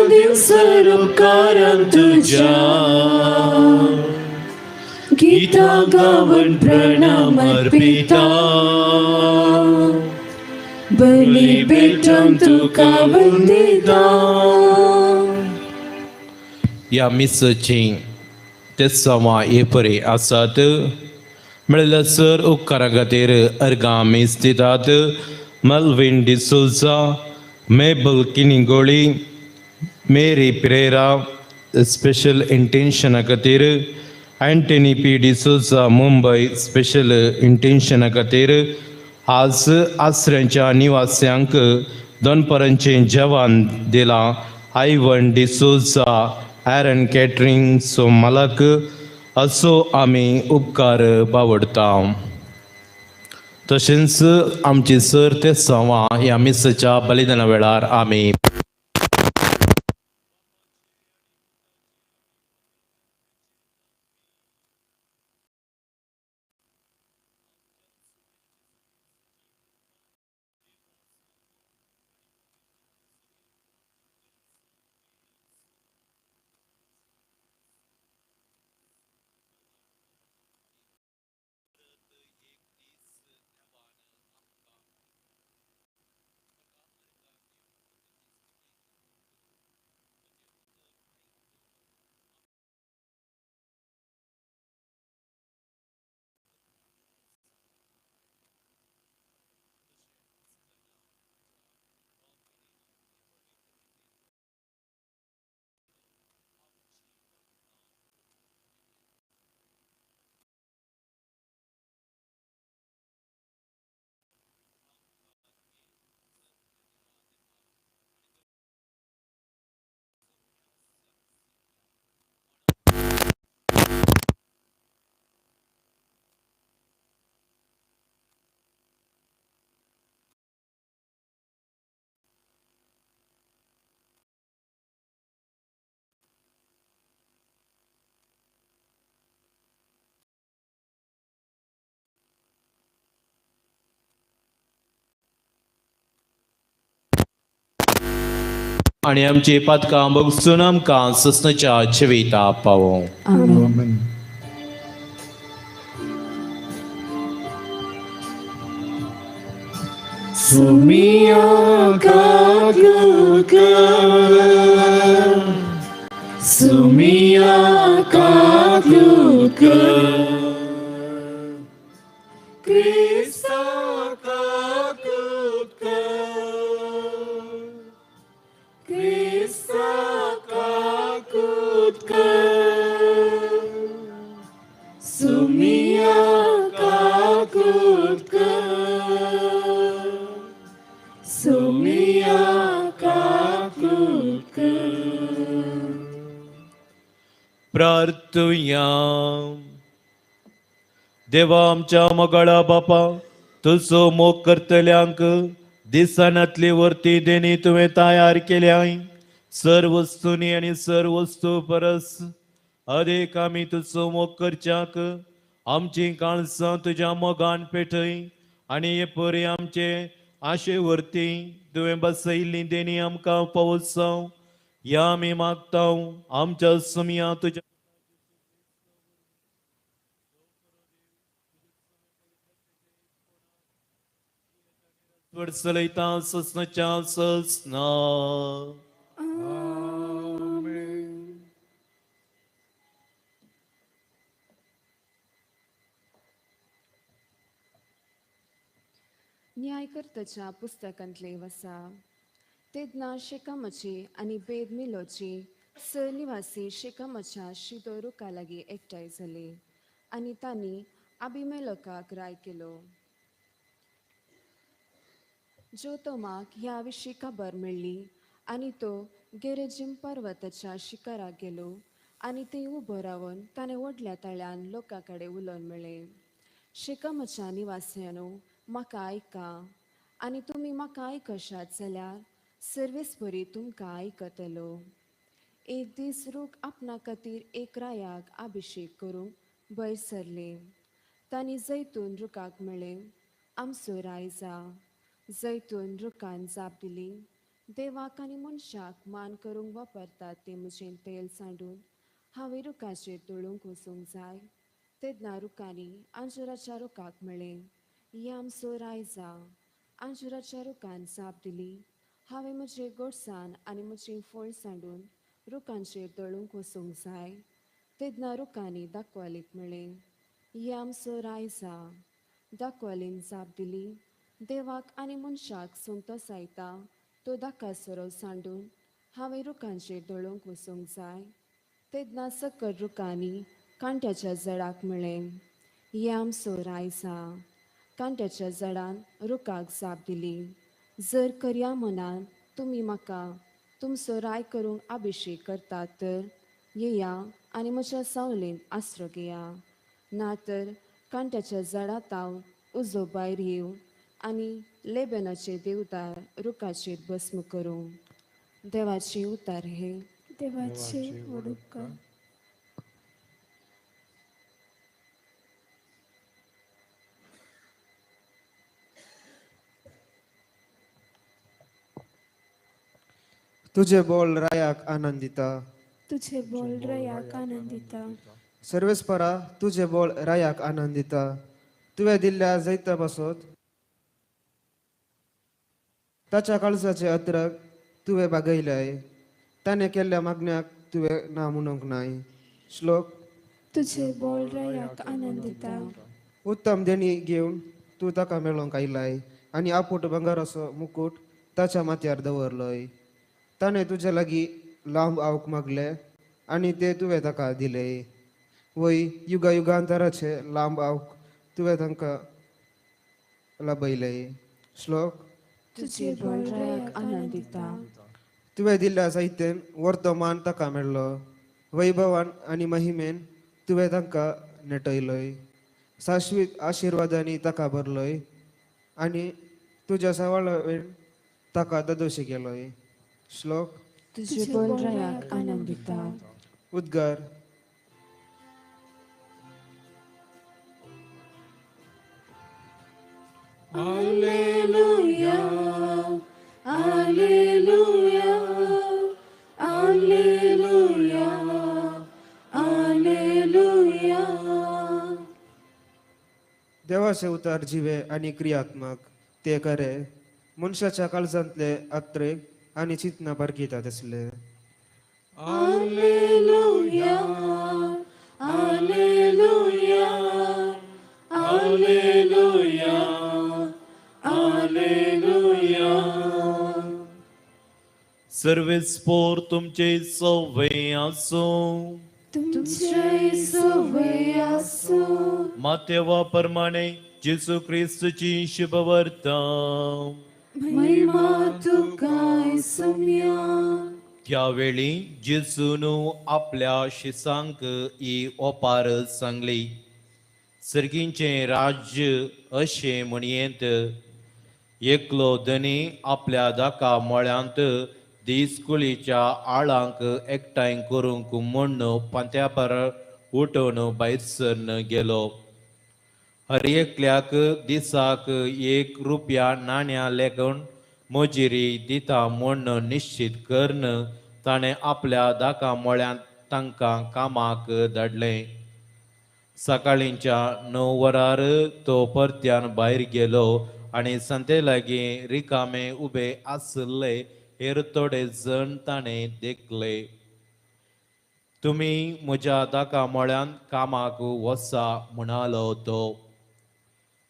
दिव सर उपकारांक तुज्या गितां गावन प्रणाम अर्पिता बली भेटोवन तुका वंदिता. ह्या मिसाची तेसांवां हे परी आसात. मेळिल्ल्या सर उपकारा खातीर अर्गां मीस दितात. Melvin D'Souza, Mabel Kinigoli, Mary Pereira special इंटेन्शना खातीर, Antony P D'Souza Mumbai special इंटेन्शना खातीर, आज आसऱ्यांच्या निवास्यांक दनपरांचें जेवण दिलां आयवन डिसोजा, एरन कॅटरींग सो मालक असो आमी उपकार बावडता. तशेंच आमची सर ते सवा ह्या मिसाच्या बलिदाना वेळार आमी आनी आमची पातकां बगसून आमकां ससनाच्या जिविता पावों. आमेन. सुमिया काकूक, सुमिया काकूक, क्रिस्ता काकूक, क्रिस्ता काकूक, सुमिया काकूक, सुमिया काकूक. प्रार्थुया. देवा आमच्या मोगाळा बापा, तुजो मोग करतल्यांक दिसनातली वर्ती देणी तुवें तयार केल्याय. सर्व वस्तूंनी आनी सर्व वस्तू परस अदेक आमी तुजो मोग करच्याक आमची काळसां तुज्या मोगान पेटय आनी हे परी आमचे आशे वरती तुवें बसयल्ली देणी आमकां पावसाव ह्या आमी मागता आमच्या सुमया तुज्या चलयता ससनाच्या ससना. न्यायकर्तच्या पुस्तकांतले वसा. तेदना शेकामाची आनी बेद मिलोची स निवासी शेकामाच्या शिदो रुखा लागीं एकठांय जाले आनी तांणी आबिमेलकाक राय केलो. जोतोमाक ह्या विशीं खबर मेळ्ळी आनी तो गेरेजीम पर्वताच्या शिखराक गेलो आनी थंय उबो रावन ताणें व्हडल्या ताळ्यान लोकां कडेन उलोवन मेळ्ळें, शेकामाच्या निवासियांनो, म्हाका आयका आनी तुमी म्हाका आयकशात जाल्यार सर्वेस्परी तुमकां आयकतलो. एक दीस रूख आपणा खातीर एक रायाक अभिशेक करूंक भायर सरले. तांणी जैतून रुखाक म्हळें, आमचो राय जा. जैतून रुखान जाप दिली, देवाक आनी मनशाक मान करूंक वापरतात तें म्हजें तेल सांडून हांवें रुखाचेर दळूंक वचूंक जाय. तेन्ना रुखांनी आंजुराच्या रुखाक म्हळें, या आमचो राय जा. आंजुराच्या रुखान जाप दिली, हांवें म्हजें गोडसाण आनी म्हजें फळ सांडून रुखांचेर दळूंक वचूंक जाय. तेन्ना रुखांनी दाकवालीक म्हळें, या आमचो राय जा. दाकवालीन जाप दिली, देवाक आनी मनशाक सुंगतो सायता तो दाकासरो सांडून हांवें रुखांचेर दळूंक वचूंक जाय. तेन्ना सकल रुखांनी कांट्याच्या जडाक म्हळें, या आमचो राय जा. कांट्याच्या जडान रुखाक जाप दिली, जर करया मनान तुमी म्हाका तुमचो राय करूंक अभिशेक करतात तर येया आनी म्हज्या सावलेंत आसरो घेया, ना तर कांट्याच्या जडा तावन उजो भायर येवन आनी लेबनाचे देवदार रुखाचेर भस्म करूं. देवाचे उतार हे. देवाचे व्हड उपकार. तुझे बोल रायाक आनंद दिता. तुझे बोल रयाक आनंद दिता. सर्वेस्परा तुझे बोल रायाक आनंद दिता. तुवें दिल्ल्या जैता पासत ताच्या काळजाचे अत्रक तुवें बागयल्याय. ताणें केल्ल्या मागण्याक तुवें ना म्हणूंक नाय. श्लोक. तुझे बोल रयाक आनंद दिता. उत्तम देणी घेवन तूं ताका मेळोंक आयलाय आनी आपूट भांगराचो मुकूट ताच्या माथ्यार दवरलोय. ताणें तुज्या लागीं लांब आवक मागले आनी ते तुवें ताका दिले. वय युगा युगांतराचे लांब आवक तुवें तांकां लाभयले. श्लोक. तुझे बोल रयाक आनंद दिता. तुवें दिल्ल्या साहित्यान वर्तमान ताका मेळ्ळो. वैभवान आनी महिमेन तुवें तांकां नेटयलोय. शाश्वीत आशिर्वादांनी ताका भरलोय आनी तुज्या सवाळावेन ताका ददोशी केलोय. श्लोक. तुझे बोल रयाक आनंद दिता. उद्गार. Alleluia, Alleluia, Alleluia, Alleluia. देवाचे उतार जिवे आनी क्रियात्मक ते खरे मनशाच्या काळजांतले अत्रेक आनी चिंतना पारखितात आसले. Alleluia, Alleluia, Alleluia, Alleluia. सर्वेस्पोर तुमचे सवे आसूं. तुमचे सवय आसूं. मातेवा प्रमाणे जेसू क्रिस्तची शुभवर्ता. महिमा तुका सुम्या. त्यावेळी जेजून आपल्या शिसांक ही ओपार सांगली, सर्गींचें राज्य अशें म्हणयेंत एकलो धनी आपल्या दाका मळ्यांत दीस कुळीच्या आळांक एकठांय करूंक म्हूण पांत्यापार उठोवन भायर सरन गेलो. हर एकल्याक दिसाक 1 रुपया नाण्या लेगून मजुरी दिता म्हूण निश्चित करून ताणें आपल्या दाका मळ्यांत तांकां कामाक धाडलें. सकाळींच्या 9 वरार तो परत्यान भायर गेलो आनी सांते लागीं रिकामे उबे आशिल्ले हेर थोडे जण ताणें देखले. तुमी म्हज्या दाका मळ्यांत कामाक वसा म्हणालो तो,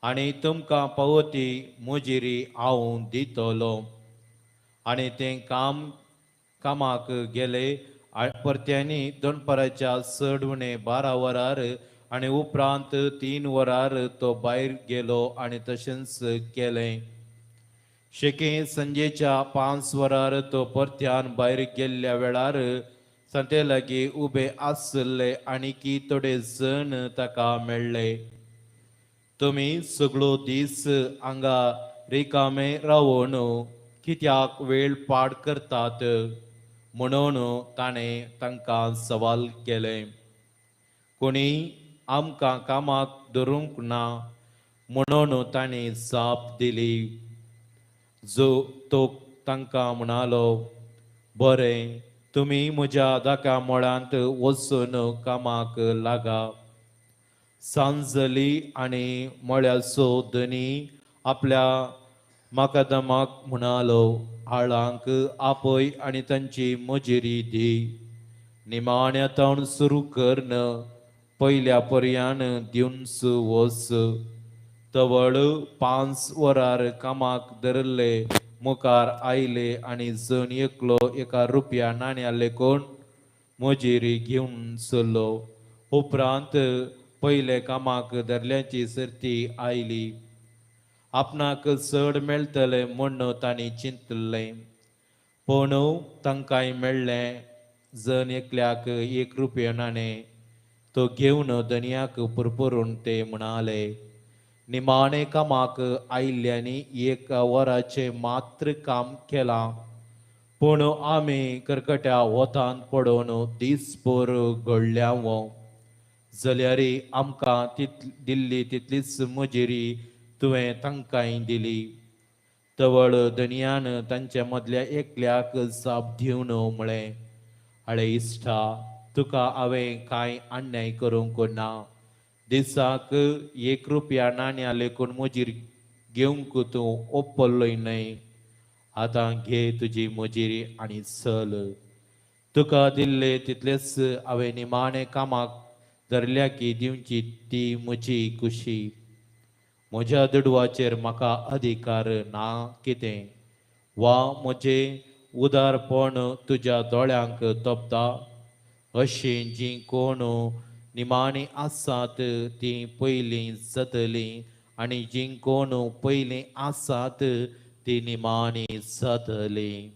आनी तुमकां पावती मजुरी हांव दितलो. आनी तें कामाक गेले. परत्यांनी दनपाराच्या चड उणें 12 वरार आनी उपरांत 3 वरार तो भायर गेलो आनी तशेंच केलें. शेकी संजेच्या 5 वरार तो परत्यान भायर गेल्ल्या वेळार सांते लागीं उबे आशिल्ले आनीकी थोडे जण ताका मेळ्ळे. तुमी सगळो दीस हांगा रिकामे रावून कित्याक वेळ पाड करतात म्हणून ताणें तांकां सवाल केलें. कोणी आमकां कामाक धरूंक ना म्हणून ताणें जाप दिली. जो तो तांकां म्हणालो, बरें, तुमी म्हज्या दाका मळांत वचून कामाक लागा. सांज जाली आनी मळ्याचो धनी आपल्या माकादमाक म्हणालो, आळांक आपय आनी तांची मजेरी दी. निमाण्या तावन सुरू करन पयल्या पर्यान दिवंच वच. तवळ 5 वरार कामाक धरले मुखार आयले आनी जण एकलो 1 रुपया नाण्या लेखून मजेरी घेवन चल्लो. उपरांत पयले कामाक धरल्याची सर्ती आयली. आपणाक चड मेळटलें म्हूण तांणी चिंतलें, पूण तांकांय मेळ्ळें जण एकल्याक 1 रुपया नाणें. तो घेवन धनयाक पुरपुरून ते म्हणाले, निमाणे कामाक आयिल्ल्यांनी 1 वराचें मात्र काम केलां, पूण आमी करकट्या वतांत पडून दीसभर घडल्याव, जाल्यार आमकां दिल्ली तितलीच मजेरी तुवें तांकांय दिली. तवळ धनयान तांचे मदल्या एकल्याक जाप दिवन म्हळें, आळे इश्टा, तुका हांवें कांय अन्याय करूंक ना. दिसाक 1 रुपया नाण्या लेखून मजेर घेवंक तूं ओपल्लोय न्हय. आतां घे तुजी मजेरी आनी चल. तुका दिल्ले तितलेच हांवें निमाणे कामाक धरल्या की दिवची ती म्हजी खुशी. म्हज्या दुडवाचेर म्हाका अधिकार ना कितें, वा म्हजें उदारपण तुज्या दोळ्यांक तोपता? अशीं जीं कोण निमाणी आसात तीं पयलीं जातलीं आनी जीं कोण पयलीं आसात तीं निमाणी जातलीं.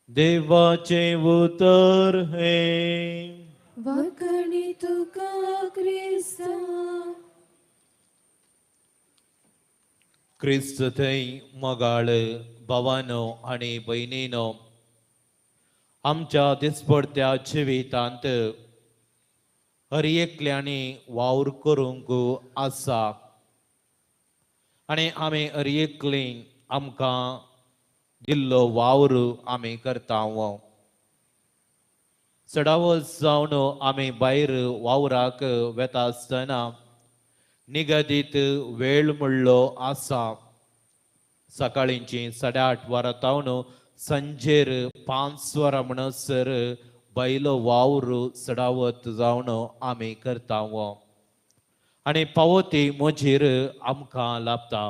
देवाचें उतर हें. वाकणी तुका क्रिस्ता. क्रिस्त थंय मोगाळ भावानो आनी भयणीनो, आमच्या दिसपडत्या जिवितांत हर एकल्यांनी वावर करूंक आसा आनी आमी हर एकली आमकां दिल्लो वावर आमी करता. चडावत जावन आमी भायर वावराक वेता आसतना निगदीत वेळ म्हणलो आसा. सकाळींची 8:30 वरां तावन सांजेर 5 वरां म्हणसर बायलो वावर चडावत जावन आमी करता आनी पावती म्हजेर आमकां लाभता.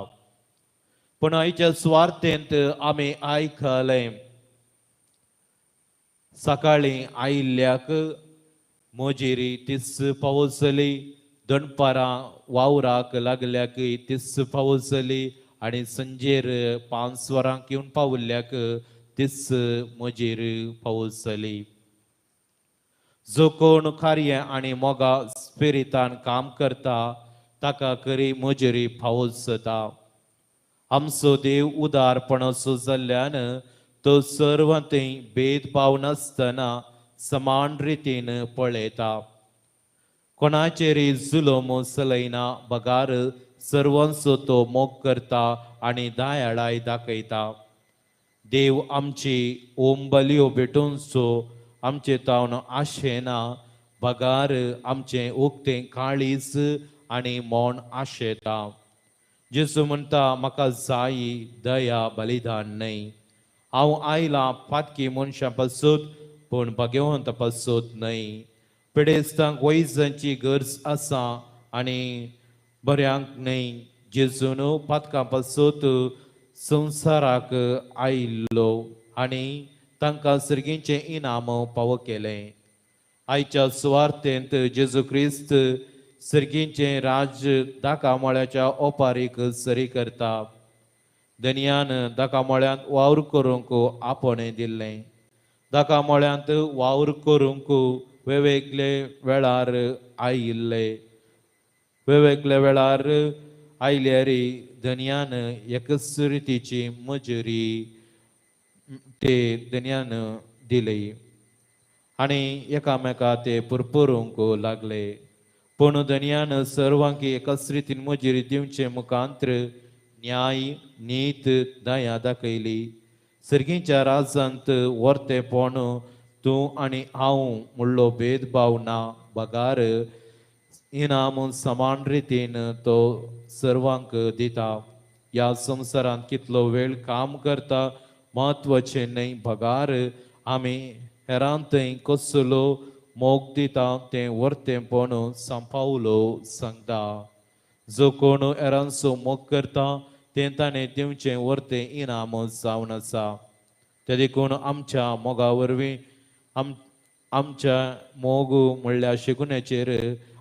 पूण आयच्या सुवार्थेंत आमी आयकलें, सकाळीं आयिल्ल्याक मजेरी तीच पावस जाली, दनपारां वावराक लागल्याक तीच पावस जाली आनी सांजेर 5 वरांक येवन पाविल्ल्याक तीच मजेर पावस जाली. जो कोण कार्य आनी मोगा स्पिरितान काम करता ताका खरी मजेरी पावस जाता. आमचो देव उदारपणाचो जाल्ल्यान तो सर्वांतय भेदभाव नासतना समान रितीन पळयता. कोणाचेरय जुलूम चलयना, बगार सर्वांचो तो मोग करता आनी दयाळाय दाखयता. देव आमची ओंबलयो भेटोवचो आमचे तावन आशेना, बगार आमचें उक्तें काळीज आनी मौन आशेता. जेजू म्हणटा, म्हाका जायी दया बलिदान न्हय, हांव आयलां पातकी मनशां पासून, पूण भाग्यवंता पासून न्हय. पिडेस्तांक वैजांची गरज आसा आनी बऱ्यांक न्हय. जेजून पातकां पासून संवसाराक आयिल्लो आनी तांकां सर्गीचें इनाम पावो केलें. आयच्या सुवार्थेंत जेजू क्रिस्त सर्गीचें राज्य दाकामळ्याच्या ओपारीक सरी करता. धनयान दाकामळ्यांत वावर करूंक आपणें दिल्लें. दाकामळ्यांत वावर करूंक वेगवेगळे वेळार आयिल्ले. वेगवेगळे वेळार आयल्यार धनयान एकच रितीची मजुरी ते धनयान दिली आनी एकामेका ते पुरपुरूंक लागले. पूण धनयान सर्वांक एकाच रितीन मजुरी दिवचे मुखांत्र न्याय नीत दया दाखयली. सर्गीच्या राजांत वर्तेपण तूं आनी हांव म्हणलो भेदभाव ना बगार इनाम समान रितीन तो सर्वांक दिता. ह्या संवसारांत कितलो वेळ काम करता म्हत्वाचें न्हय बगार आमी हेरांतय कसलो मोग दिता तें वर्तेपण संपावलो सांगता. जो कोण हेरांचो मोग करता तें ताणें दिवचें वर्तें इनाम जावन आसा. ते देखून आमच्या मोगा वरवीं आमच्या मोग म्हणल्यार शेगुण्याचेर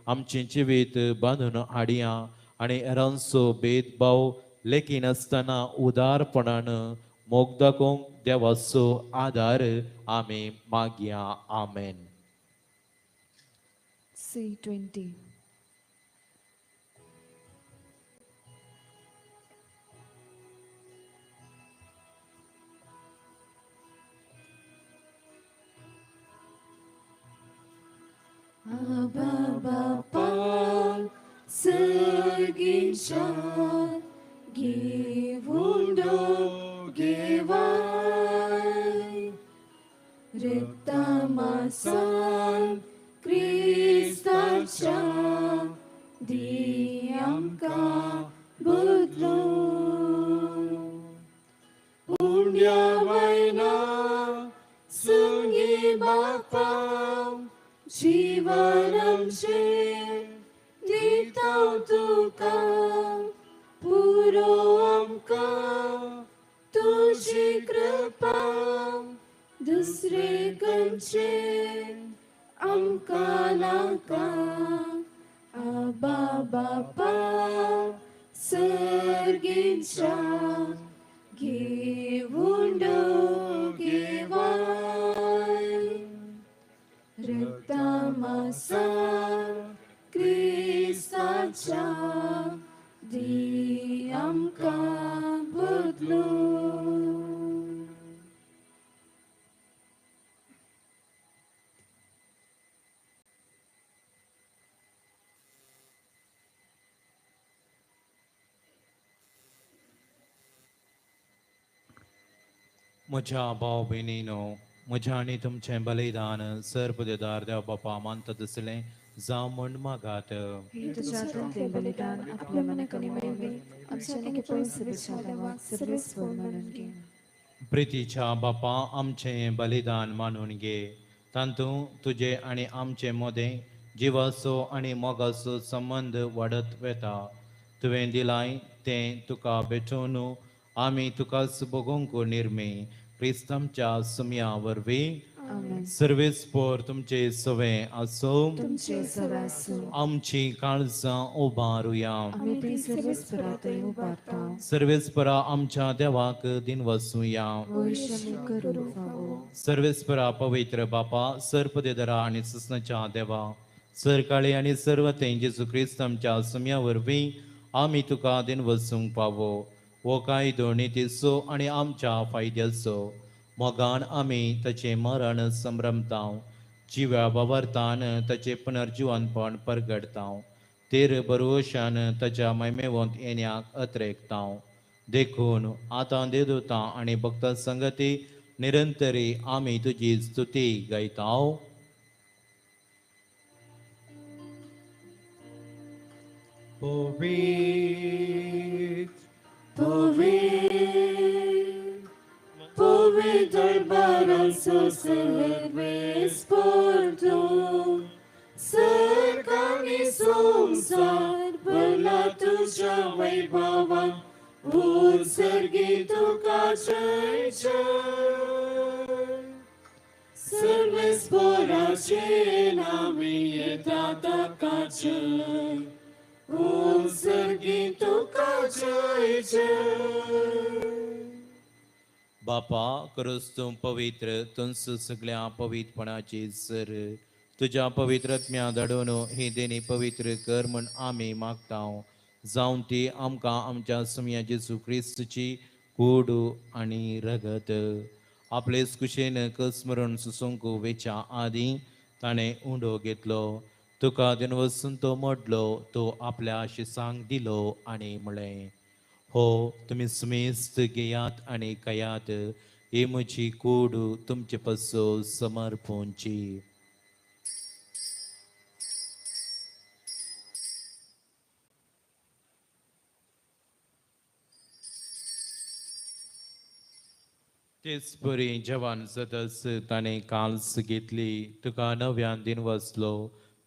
आमचें जिवीत बांदून हाडया आनी हेरांचो भेदभाव लेखिनासतना उदारपणान मोग दाखोवंक देवाचो आदार आमी मागया. आमेन. C20. Abba Bapa सर्गीच्या घेवून घेवाय रक्तमासान क्रिस्ताच्या दी आमकां बदलून. पुण्या वयना सुंगी बापा जीवन आमचें दिता तुका पुरो आमकां तुजी कृपा दुसरे खंयचे आमकां नाका. आबा बापा सर्गीच्या घेवून घेवाय रक्तमासान क्रिस्ताच्या दी आमकां बदलून. म्हज्या भाव भयणीनो, म्हज्या आनी तुमचें बलिदान सर्पदेदार देव बापा मानता तसलें जावं म्हूण मागात. हे तुझ्या हातांतलें बलिदान आपल्या मनाक आनी मेळवी आमच्या आनी पयस सभेच्या देवाक सर्वेस्पर मानून घे. प्रितीच्या बापा आमचें बलिदान मानून घे. तातूंत तुजे आनी आमचे मदें जिवाचो आनी मोगाचो संबंद वाडत वता. तुवें दिलाय तें तुका भेटोवन आमी तुकाच भोगोवंक निर्मी क्रिस्त आमच्या सुमया वरवीं. आमेन. सर्वेस्पर तुमचे सवे आसूं. तुमचे सवे आसूं. आमची काळजां उबारुया. आमी ती सर्वेस्परांतय उबारता. सर्वेस्परा आमच्या देवाक दिन वसुया. वैश्य करूंक फावो. सर्वेस्परा पवित्र बापा सर्पदेदरा आनी ससनाच्या देवा सरकाळी आनी सर्व थंय जेजू क्रिस्त आमच्या सुम्या वरवीं आमी तुका दिन वसूंक पावो. हो कायदो नितीचो आनी आमच्या फायद्याचो मोगान आमी ताचें मरण संभ्रमता जिव्या वावरतान ताचें पुनर्जिवनपण परगडता तेर बरवशान ताच्या मैमेवंत येण्याक अत्रेकता. देखून आतां देदूता आनी भक्ता संगती निरंतरी आमी तुजी स्तुती गायता. पवित्र पवित्र पवित्र बाराचो सर्वेस्पर तूं सर्ग आनी संवसार भरला तुज्या वैभवान उत्सर्गी तुका जय जय. सर्वेस्पराचे नामी येता ताका जय उत्सर्गी तुका जय जय. बापा करोस तूं पवित्र तुंस सगळ्या पवित्रपणाची सर तुज्या पवित्रत्म्या धाडून ही देणी पवित्र कर म्हूण आमी मागता. जावन ती आमकां आमच्या सुमया जेजू क्रिस्तची कूड आनी रगत आपलेच कुशेन कस्मरण सुसूंक वेच्या आदीं ताणें उंडो घेतलो. तुका दिनवसून तो मोडलो, तो आपल्या शिसांक दिलो आनी म्हळें, हो तुमी सुमेस्त घेयात आनी खायात, ही म्हजी कूड तुमचे पासून समर्पूंची. तेच परी जवान जातच ताणें काल्स घेतली, तुका नव्यान दिन वसलो,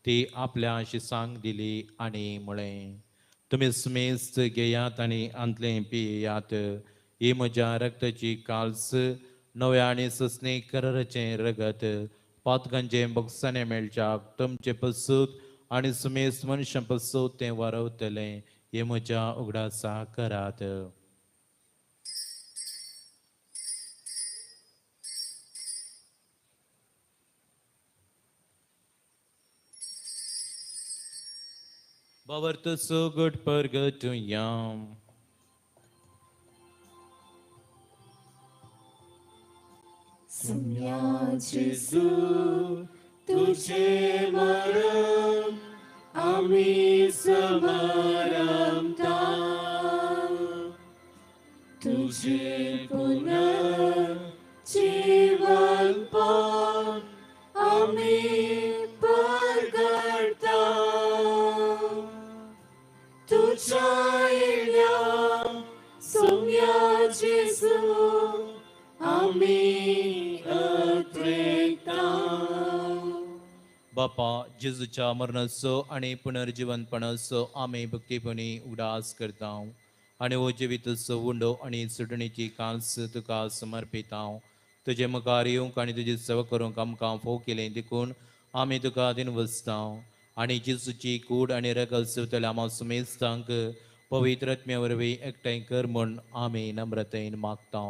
ती आपल्या शिसांक दिली आनी म्हळें, तुमी सुमेस्त घेयात आनी आंतलें पियात, ही म्हज्या रक्ताची काल्स, नव्या आनी ससनी कराराचें रगत, पातकांचें बक्षाणें मेळच्याक तुमचे पसूत आनी सुमेस्त मनशां पसूत तें वारवतलें, हें म्हज्या उगडासा करात. बावर्त सुगट परगटुया. सुम्या जेजू तुझे मरण आम्ही समारंभता, तुझे पुनर्जीवनपण आम्ही परगटता, तुझ्या येण्या सुम्या जेजू आम्ही अत्रेकता. बापा, जेजूच्या मरणाचो आनी पुनर्जिवनपणाचो आमी भक्तीपणी उगडास करता आनी हो जिविताचो उंडो आनी सुटणीची कांस तुका समर्पिता. तुजे मुखार येवंक आनी तुजी सेवा करूंक आमकां फोव केलें देखून आमी तुका दिनवसता आनी जेजूची कूड आनी रगत सेवतल्या आमा सुमेस्तांक पवित्र आत्म्या वरवीं एकठांय कर म्हूण आमी नम्रतेन मागता.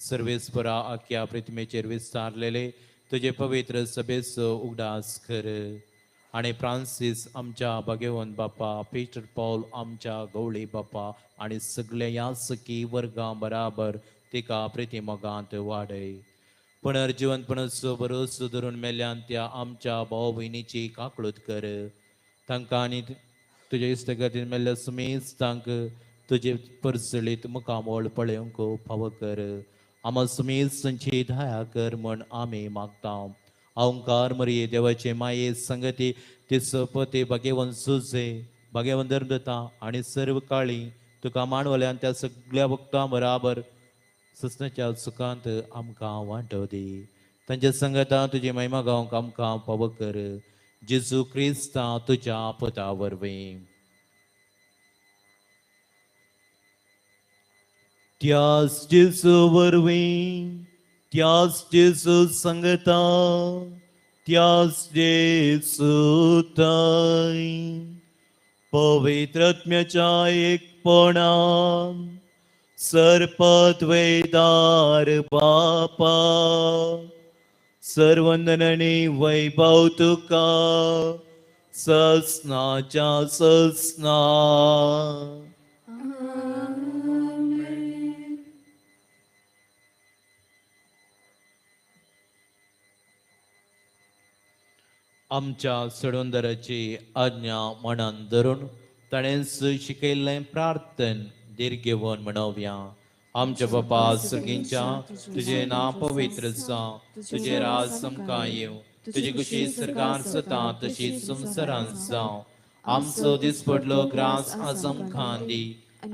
सर्वेस्परा आख्या प्रतिमेचेर विस्तारलेले तुजे पवित्र सभेचो उगडास कर आनी फ्रांसीस आमच्या भाग्यवंत बापा, पीटर पॉल आमच्या गवळी बापा आनी सगल्या यासकी वर्गां बराबर तिका प्रतिमोगांत वाडय. पुनर्जिवनपणाचो भरोसो धरून मेल्यान त्या आमच्या भाव भयणीची काकळूत कर. तांकां आनी तुज्या इश्टगतीन मेल्ल्या सुमेस्तांक तुजे परजळीत मुखामोळ पळोवंक फावो कर. आमा सुमेस्तांची दया कर म्हूण आमी मागता. अहंकार मरिये देवाचे माये संगती तिचो पती भाग्यवंत सुजे भाग्यवंत धर्मदता आनी सर्व काळी तुका मांडवल्यान त्या सगळ्या भक्तां बराबर ससनाच्या सुखांत आमकां वांटो दी. तांच्या संगता तुजी महिमा गावंक आमकां फावो कर. जेजू क्रिस्ता तुज्या पुता वरवीं. त्याच जेजू वरवीं, त्याच जेजू संगता, त्याच जेजू ताय पवित्र आत्म्याच्या एकपणान सर्पद्वैदार बापा, सर्वंदननी वैभव तुका ससनाच्या ससना. आमच्या सडोंदराची आज्ञा मनान धरून ताणेंच शिकयल्लें प्रार्थन धीर घेवन म्हणोवया. आमच्या बापा सर्गींच्या, तुजें नांव पवित्र जावं, तुजें राज आमकां येवं, तुजी खुशी सरकार जाता तशी संवसारांत जावं. आमचो दिसपडलो ग्रास आज आमकां दी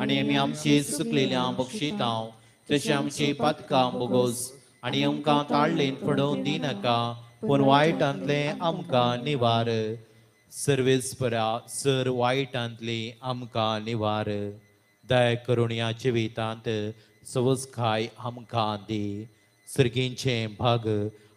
आनी आमी आमची चुकलेल्या बक्षितां तशें आमची पातकां बोगोस आनी आमकां ताळलेन पडोवन दिनाका, पूण वायटांतलें आमकां निवार. सर्वेस्परा सर वायटांतली आमकां निवार. दया करून ह्या जिवितांत सवसकाय आमकां दी. सर्गींचें भाग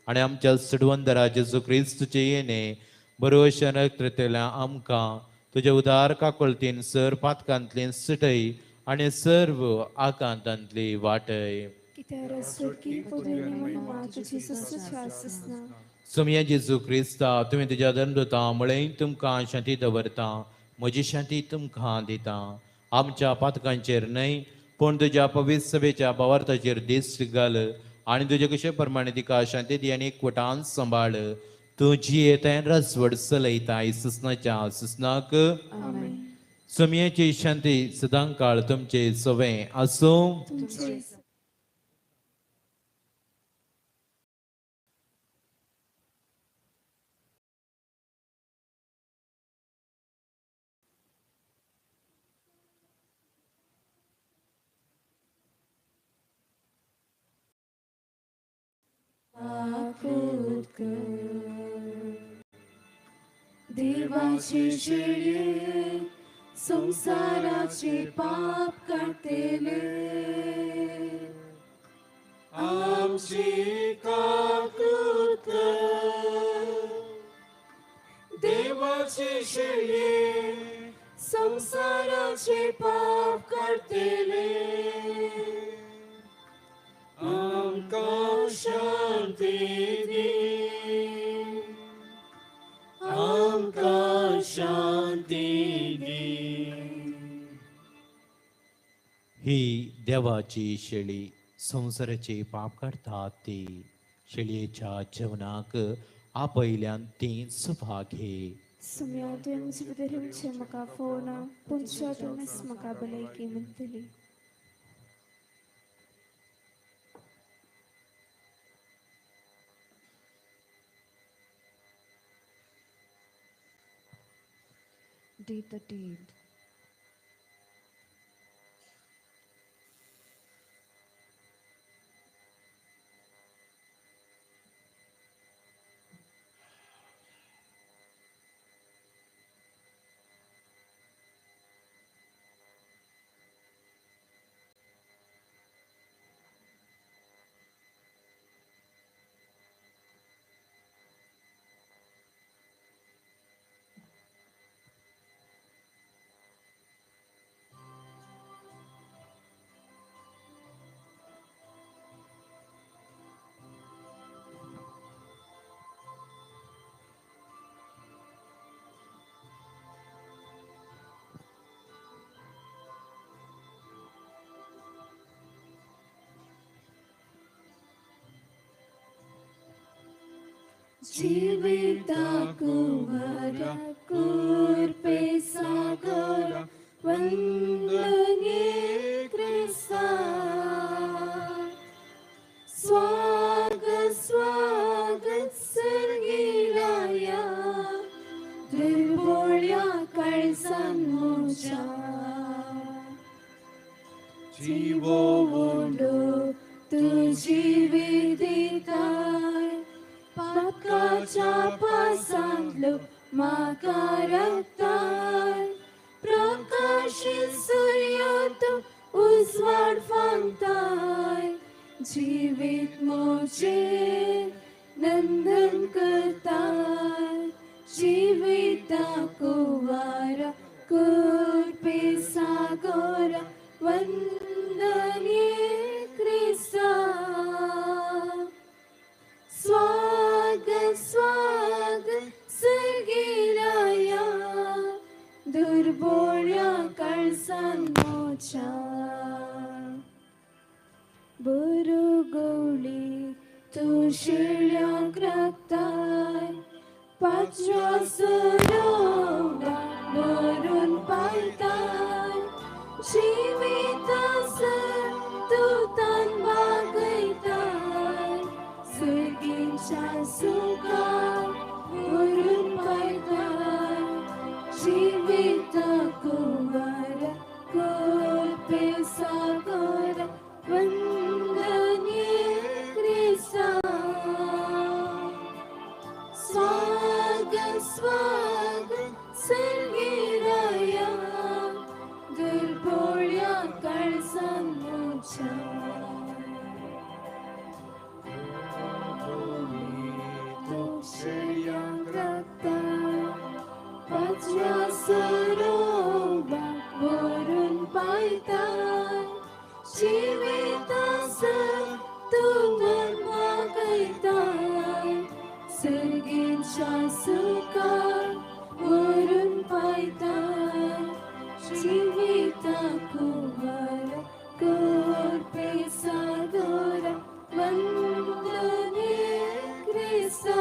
आनी आमच्या सडवंदरा जेजू क्रिस्तूचें येणें बरोवशें रक्ततल्या आमकां तुज्या उदार काकुळतीन सर पातकांतली सुटय आनी सर्व आकांतांतली वाटय. सोमया जेजू क्रिस्ता, तुवें तुज्या धर्मदूता म्हळें तुमकां शांती दवरता, म्हजी शांती तुमकां दिता. आमच्या पातकांचेर न्हय पूण तुज्या पवित्र सभेच्या भावार्थाचेर दीस घाल आनी तुजे कशे प्रमाणे तिका शांती दी आनी एकवटान सांबाळ. तूं जियेताय रसवड चलयताय सुसनाच्या सुसनाक. सुमयेची शांती सदांकाळ तुमचे सवे आसूं. तुमचे देवाचे शेळये संसाराचे पाप काडटेले आमची काकूत कर. देवाचे शेळये संसाराचे पाप काडटेले आमकां शांती दी, आमकां शांती दी. ही देवाची शेळी संवसाराचे पाप काडटा ती शेळयेच्या जेवणाक आपयल्यान ती सुभा घे. सुम्या तुवें म्हजे भितर येवचें म्हाका फोवना, पूण तुवेंच म्हाका भलायकी मेळटली. Day 13th. जीविता कुंवरा कुर्पे सागरा वंदने क्रिस्ता. स्वागत स्वागत सर्गिलाया दुर्बोळ्या काळजान म्हज्या. जिवो ओंडो तुजी विदिताय पातकाच्या पासांतलो म्हाका राखताय. प्रकाशीत सुर्या तूं उजवाड फांकताय जिवीत म्हजें नंदन करताय. जिविता कुवारा कुर्पे सागरा वंदने क्रिस्ता. स्वागत स्वागत सर्गिलाया दुर्बोळ्या काळजान म्हज्या. बरो गवळी तूं शेळ्यांक राखताय पाचव्या सरोवरा भरून पायताय. जिवितासर तूं तान बागयताय सर्गीच्या सुखाक व्हरून पायताय. जिविता कुंवरा कुर्पे सागरा वंदने क्रिस्ता. स्वागत स्वागत सर्गिराया दुर्बोळ्या काळजान म्हज्या. शेळ्यांक राखताय पाचव्या सरोवराक व्हरून पायताय. जिवितासर तूं मन वागयताय सर्गीच्या सुखाक व्हरून पायताय. जिविता कुंवरा कुर्पे सागरा वंदने क्रिस्ता.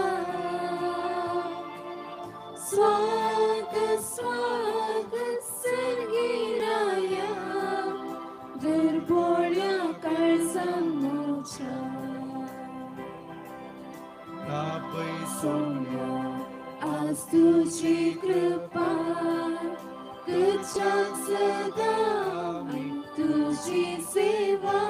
सोम्या आज तुझी कृपा तुझ्याक सदां तुझी सेवा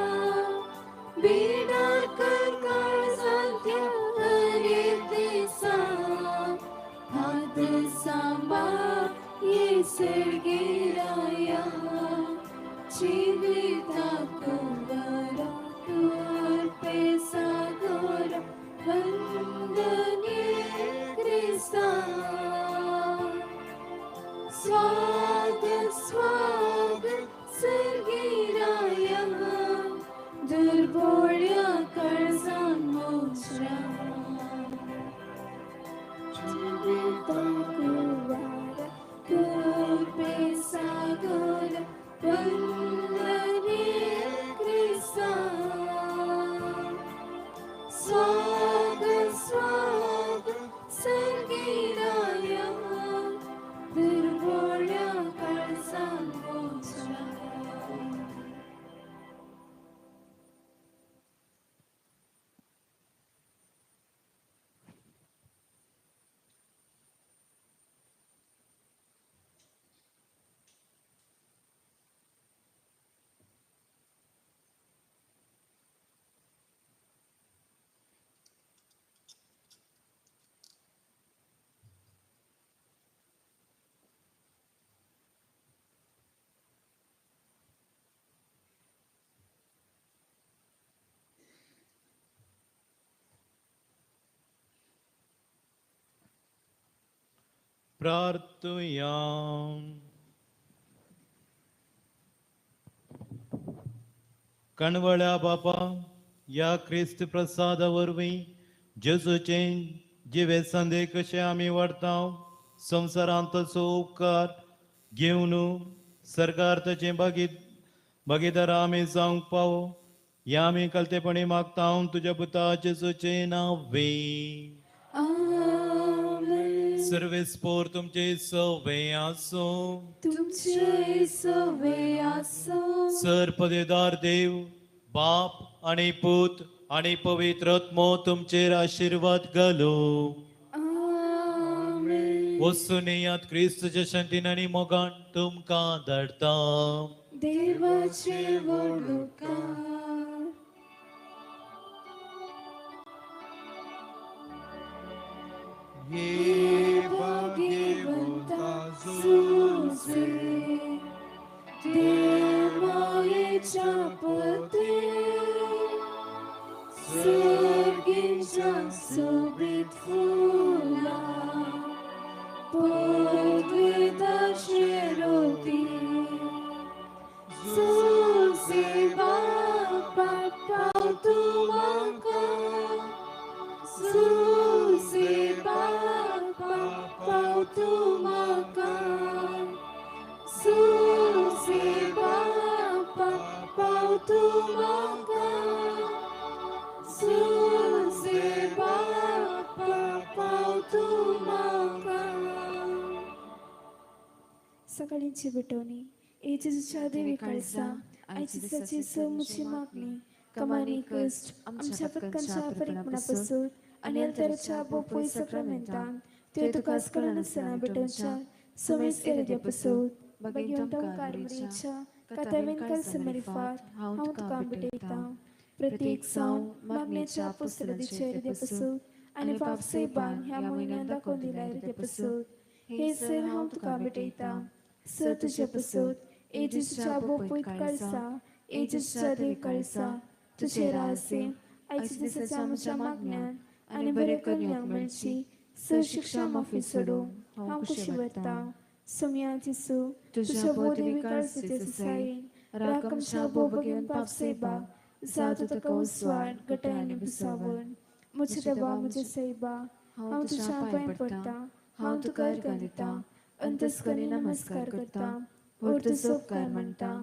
बिडार कर काळजांतल्या हर एक दिसा हात सांबाळ ये सर्गेराया जिविताक वरा कृपे सागोरा वंदने क्रिस्ता स्वागत स्वागत सर्गेराया दुर्बोळ्या काळजान मोजरा जिविताक वरा कृपे सागोरा वंदने क्रिस्ता स्वागत स्वागत सर्गेराया दुर्बोळ्या काळजान मोजरा. प्रार्थुया. कणवळ्या बापा ह्या क्रिस्त प्रसादा वरवीं जेजूचें जिवे संदे कशें आमी वाडटा संवसारांत तसो उपकार घेवन सरकार ताचें भागीदार आमी जावंक पावो ह्या आमी कलतेपणी मागता तुज्या पुता जेजूचें नांव. सर्वेस्पोर तुमचे सवे आसो तुमचे सवे आसो. सर पदेदार देव बाप आणि पूत आणि पवित्र आत्मो तुमचेर आशीर्वाद घालो. आमेन. वचून येयात क्रिस्तच्या शांतीन आनी मोगान तुमकां धाडटा. देवाचे व्हडुकार. ये भाग्यवंता सुसे देवायेच्या पते सर्गींच्या सोबीत फुलां पदवेदाचे रोती सुसे बापा पावतू म्हाका सुसे बापा पावतू म्हाका सुसे बापा पावतू म्हाका सुसे बापा पावतू म्हाका. सकाळींची भेटवणी ए जेजूच्या देवी काळजा आयची दिसाची मुची मागणी कमानी कश्ट आमच्या पत्कांच्या परिपणापासून आनी अल्तराच्या बोपोय सक्रामेंतान त्यो तुका कळनासतना भेटोवच्या समेस एरद्या पासून भगवंता कारमरीच्या कातावेन कालसा मरिफात हांव तुका भेटयतां. प्रत्येक सावन मागण्याच्या पुस्तकाचे एरद्या पासून आनी पापसाहेबान ह्या म्हयन्यान दाखोवन दिल्या एरद्या पासून हे सर हांव तुका भेटयतां. सर तुजे पासून ए जेजूच्या बोपोयत काळसा ए जेजूच्या देव काळसा तुजे रासे आयच्या दिसाच्या आमच्या मागण्यान आनी बरें करण्यांक मेळची सर शिक्षा माफी सोडूं हांव खुशी वता. सोम्या जेजू तुज्या भो देवी काळसाचे सायेन राकमच्या भो बगेन पापसेबा जातो ताका उस्वाड गटाय आनी भुसावण. म्हज्या देवा म्हज्या सायबा हांव तुज्या पांय पडटा हांव तुका अर्घां दिता अंतस्करी नमस्कार करता व्हड तुजो उपकार म्हणटा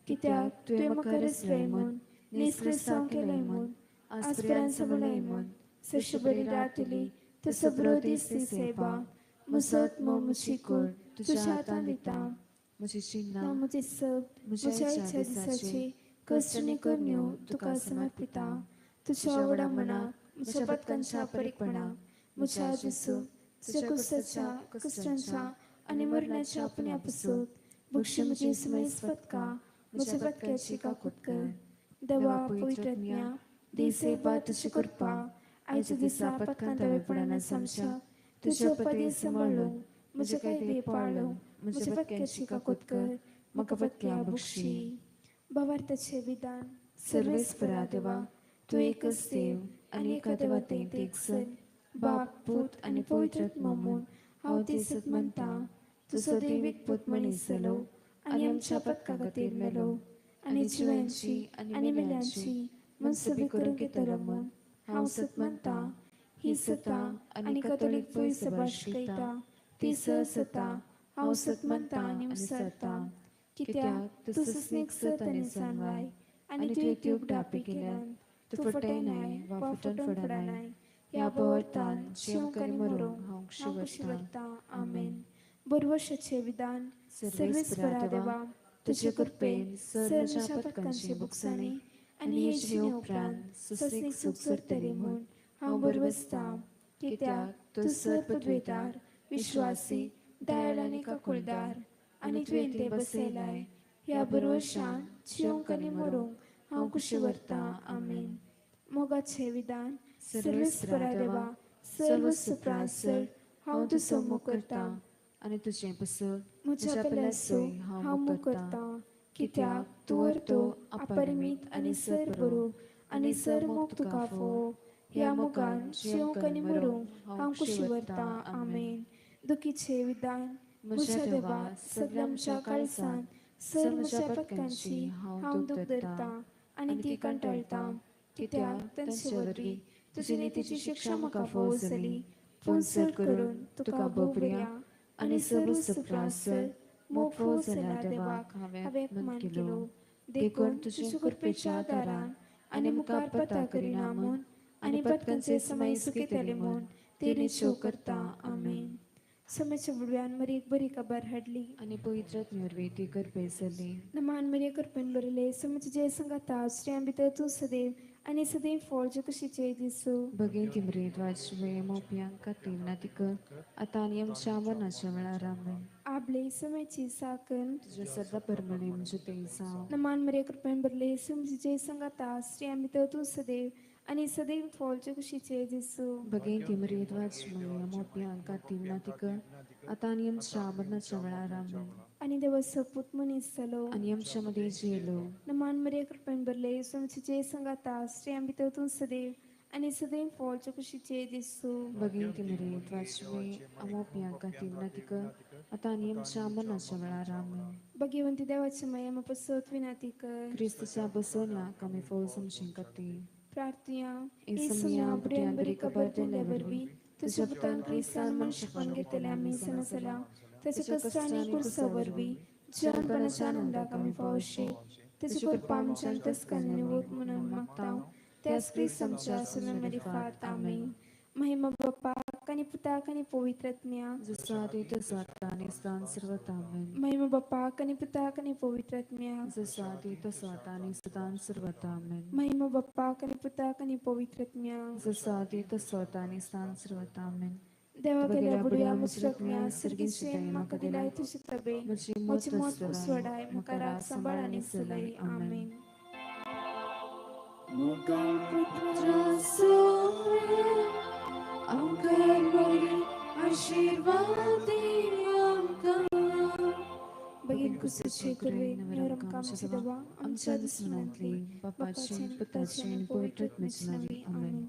कित्याक तुवें म्हाका रचलय म्हूण नीज क्रिस्तांव केलय म्हूण आज पर्यंत सांगलय म्हूण जशी बरी रात येयली तसो बरो दीस दी सायबा. म्हजो आत्मो म्हजी कूड तुज्या हातान दिता. म्हजी चिन्नां म्हजी सब म्हज्या इच्छा दिसाची कश्ट आनी करण्यो तुका समर्पिता. तुज्या व्हडा मनाक म्हज्या पत्कांच्या परीकपणाक म्हज्या जेजू तुज्या कुसाच्या कश्टांच्या आनी मरणाच्या पुण्या पासून बक्षी म्हजी समेस्त पदकां म्हज्या पदक्याची काकूत कर. देवा पवित्र आत्म्या देसेबा तुजी कृपा आयच्या दिसा पदकां दवेपणान आमच्या तुज्या पदे सांबाळूंक म्हज्या कायदे पाळूंक म्हज्या पदक्याची काकूत कर म्हाका पदक्या बक्षी. भावार्थाचें विधान. सर्वेस्परा देवा तूं एकच देव आनी एका देवा तें एक सर बाप पूत आनी पवित्र आत्मो म्हूण हांव ती सत मानता. तुजो दैवीक पूत मनीस जालो आनी आमच्या पदका खातीर मेलो आनी जिव्यांची आनी मेल्यांची मनसबी करूंक येतलो म्हूण हांव सत मानता. ही सता आनी कथोलीक पय सभा शिकयता ती सता हांव सत मानता आनी विसरता. कित्याक तूं सस्नीक सत आनी जानवाय आनी तुवें ती उगडापी केल्यान तूं फटयनाय वा फटोवन फडनाय. ह्या भोंवतान जिवंक आनी मरूंक हांव खुशी व्हरता. आमेन. बरवशाचें विधान. सर्वेस्परा देवा तुजे कृपेन सर म्हज्या पदकांची बुकसाणी आनी हे जिणे उपरांत सस्नीक सूख जोडटली म्हूण हांव बरवसता. कित्याक तूं सर पदवेदार विश्वासी दयाळ आनी काकुळदार आनी तुवें ते बसयलाय. ह्या बरवशान जिवंक आनी मरूंक हांव खुशी व्हरता. आमेन. मोगाचें विधान. सर्वेस्परा देवा सर्व सुप्रासर हांव तुजो मोग करता आनी तुजें पसत म्हज्या पेल्याचो हांव मोग करता. कित्याक तूं अर्दो अपरिमीत आनी सर बरो आनी सर मोग तुका फावो. ह्या मोगान जिवंक आनी मरूंक हांव खुशी व्हरता. आमेन. दुखीचें विधान. म्हज्या देवा सगळ्या म्हज्या काळजान सर म्हज्या पदकांची हांव दूख धरता आनी ती कंटाळटा. कित्याक तांचे वरवीं तुजी नितीची शिक्षा म्हाका फावो जाली. पूण सर करून तुका भोव बऱ्या आनी सर्व सुप्रासर मोग फावो जाल्या देवाक हांवें अपमान केलो. देखून तुजे कृपेच्या आदारान आनी मुखार पता करिना म्हूण आनी पदकांचे समय सुकयतले म्हूण ते निश्चय करता. आमेन. समाच्या बुडव्यान मरियेक बरी खबर हाडली आनी पवित्र आत्म्या ती कृपे जाली. नमान मरिये कृपेन भरले समाचे जय संगाता स्त्रियां भितर तूं सदैव आनी सदैव फळ जे कुशीचे दिसू. भगिनी तिमरेत वाजवे मोपयांक खातीर कर आतां आनी आमच्या मरणाच्या वेळार. आमेन. आपले समाची साकन तुज्या सदां परमणे म्हजें तें जावं. नमान मरिये कृपेन भरले समाचे जय संगाता स्त्रियां भितर तूं सदैव आनी सदैव फळ जे कुशीचे दिसू. भगिनी तिमरेत वाजवे मोपयांक खातीर कर आतां आनी आमच्या मरणाच्या वेळार. आमेन. आनी देवाचो पूत मनीस जालो आनी आमच्या मदें जियेलो. नमान मरिये कृपेन भरले समाचे जय संगाता स्त्रियां भितर तूं सदैव आनी सदैव फळ जे कुशीचे दिसू. भगिनी तिमरेत वाजवे मोपयांक खातीर कर आतां आनी आमच्या मरणाच्या वेळार. आमेन. भगवंती देवाची माया म्हाका पसत विनाती कर. क्रिस्तच्या बसवण्याक आमी फोव समजे खातीर प्रार्थना. येसुया बुड्यान बरी खबर दिल्ले वरवीं तुज्या पुतान क्रिस्तान मनशेपण घेतले आमी समजला ताच्या कश्टांनी कुर्सा वरवीं जिवनपणाच्या आनंदाक आमी फावशे ताची कृपा आमच्या अंतस्करणांनी वत म्हणून मागता. त्याच क्रिस्त आमच्या सुनामरिफात. आमेन. महिमा बापाक आनी पुताक आनी पवित्र आत्म्याक. जसो आदी तसो आतां आनी सदां सर्वता. आमेन. महिमा बापाक आनी पुताक आनी पवित्र आत्म्याक. जसो आदी तसो आतां आनी सदां सर्वता. आमेन. महिमा बापाक आनी पुताक आनी पवित्र आत्म्याक. जसो आदी तसो आतां आनी सदां सर्वता. आमेन. देवा केल्या बुडया मुसरत्म्या सर्गीचे म्हाका दिलाय तुजी तबे म्हजी म्हजी मत मत उसवडाय म्हाका राग सांबाळ आनी चलय. आमेन. मुखार पुत्रा सोवे आमकां बरी आशिर्वाद आमकां. बगीन कुसूचे कुरवे नरम कामचे देवा आमच्या दुस्मनांतली बापाचे पुताचे आनी पवित्र आत्म्याचे नांवी. आमेन.